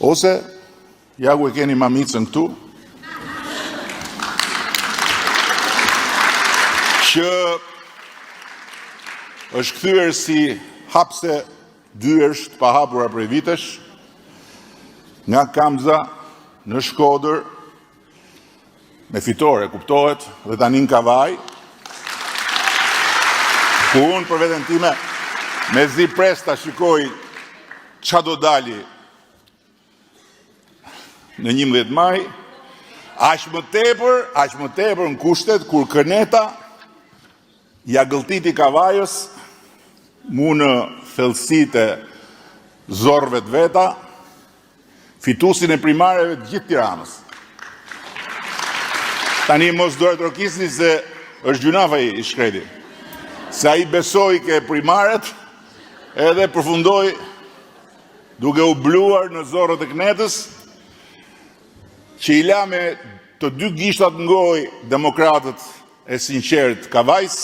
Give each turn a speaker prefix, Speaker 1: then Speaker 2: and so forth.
Speaker 1: Ose ja ku e keni Mamicën këtu, që është kthyer si hapëse dyersh të pahapura prej vitesh, nga Kamza në Shkodër, me fitore, kuptohet, dhe tani në Kavajë, ku unë për veten time mezi pres ta shikoj ça do dali në 11 maj, aq më tepër, aq më tepër në kushtet kur këneta ia gëlltiti Kavajës mu në thellësitë e zorrëve të veta, fituesin e primareve të gjithë Tiranës. Tani mos duartrokisni se është gjynaf ai i shkreti. Se ai besoi ke primaret edhe përfundoi duke u bluar në zorrët e kënetës që i la me të dy gishtat në gojë demokratët e sinqertë të Kavajës.